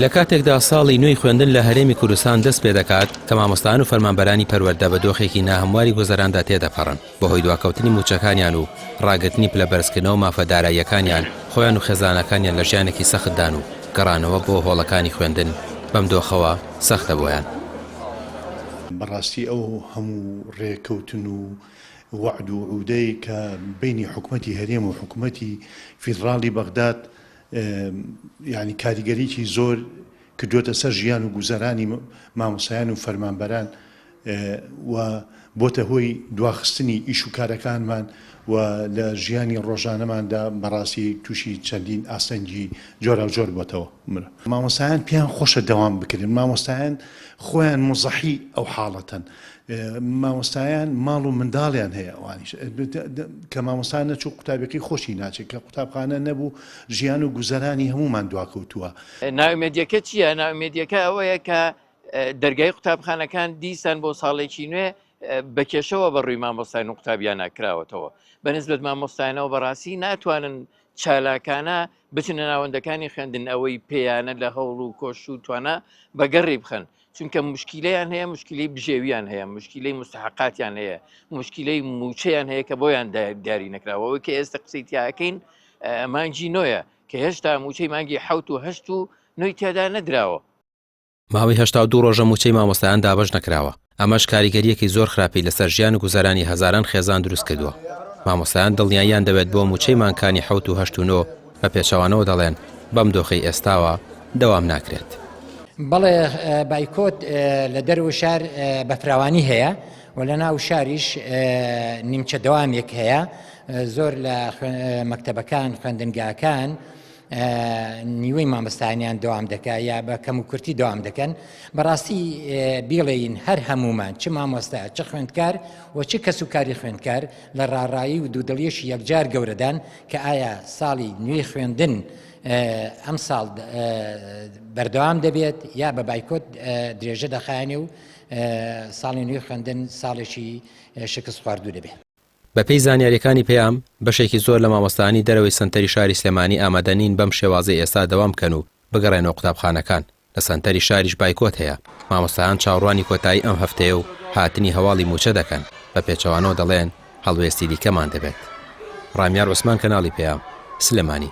لە کاتێکدا ساڵی نوێی خوێندن لە هەرێمی کوردستان دەست پێدەکات کە مامۆستایان و فەرمانبەرانی پەروەردە بە دۆخێکی ناهەمواری گوزەراندا تێدەپەڕن بەهۆی دواکەوتنی مووچەکانیان و ڕاگرتنی پلە بەرزکردنەوە مافە داراییەکانیان خۆیان و خێزانەکانیان لە ژیانێکی سەختدان و گەڕانەوە بۆ هۆڵەکانی خوێندن بەم دۆخەوە سەختە بۆیان. بەڕاستی ئەو هەموو ڕێکەوتن و وەعد و وعودەی کە بەینی حکومەتی هەرێم و حکومەتی فیدڕاڵی بەغداد یانی کاریگەریی زۆر کردووەتە سەر ژیان و گوزەرانی مامۆستایان و فەرمانبەران و بۆتە هۆی دواخستنی ئیش و کارەکانمان و لە ژیانی ڕۆژانەماندا بەڕاستی تووشی چەندین ئاستەنگی جۆراوجۆر بۆتەوە. مامۆستایان پێیان خۆشە دەوام بکرێن، مامۆستایان خۆیان موزەحی ئەو حاڵەتەن، مامۆستایان ماڵ و منداڵیان هەیە ئەوانیش کە مامۆستا نەچوو قوتابیەکەی خۆشی ناچێت، کە قوتابخانە نەبوو ژیان و گوزەرانی هەموومان دواکەوتووە. نائومێدیەکە چییە؟ نائومێدیەکە ئەوەیە کە دەرگای قوتابخانەکان دیسان بۆ ساڵێکی نوێ بە کێشەوە بە ڕووی مامۆستایان و قوتابیانە کراوەتەوە. بە نسبەت مامۆستایانەوە بەڕاستی ناتوانن چالاکانە بچنە ناوەندەکانی خوێندن ئەوەی پێیانە لە هەوڵ و کۆش و توانا بەگەڕی بخەن چونکە مشکیلەیان هەیە مشکلی بژێویان هەیە مشکلەی مستحقاتیان هەیە مشکلەی موچەیان هەیە کە بۆیان دیاری نەکراوە کە ئێستا قسەی تیاکەین مانگی نۆیە کە هێشتا موچەی مانگی حوت و هەشت و نۆی تێدا نەدراوە. ماوەی 82 ڕۆژە مووچەی مامۆستایان دابەش نەکراوە، ئەمەش کاریگەرییەکی زۆر خراپی لەسەر ژیان و گوزەرانی هەزاران خێزان دروست کردووە. مامۆستایان دڵنیاییان دەوێت بۆ مووچەی مانگکانی حەوت و هەشت و نۆ، بە پێچەوانەوە دەڵێن بەم دۆخەی ئێستاوە دەوام ناکرێت. بەڵێ بایکۆت لە دەرەوەی شار بە فراوانی هەیە و لە ناو شاریش نیمچە دەوامێک هەیە زۆر لە مەکتەبەکان خوێندنگاکان نیوەی مامۆستایانیان دەوام دەکا یا بە کەم و کورتی دەوام دەکەن بەڕاستی بیڵێین هەر هەمومان چ مامۆستا چ خوێندکار و چ کەس و کاری خوێندکار لە ڕاڕایی و دوودڵیەکی یەکجار گەورەدان کە ئایا ساڵی نوێی خوێندن ئەم ساڵ بەردەوام دەبێت یا بە بایکۆت درێژە دەخایەنێ و ساڵی نوێی خوێندن ساڵێکی شکست خواردوو دەبێت. بەپێی زانیارییەکانی پەیام، بەشێکی زۆر لە مامۆستایانی دەرەوەی سەنتەری شاری سلێمانی ئامادە نین بەم شێوازەی ئێستا دەوام بکەن و بگەڕێنەوە قوتابخانەکان، لە سەنتەری شاریش بایکۆت هەیە، مامۆستایان چاوەڕوانی کۆتایی ئەم هەفتەیە و هاتنی هەواڵی مووچە دەکەن، بە پێچەوانەوە دەڵێن هەڵوێستی دیکەمان دەبێت. ڕامیار عوسمان کەناڵی پەیام، سلێمانی.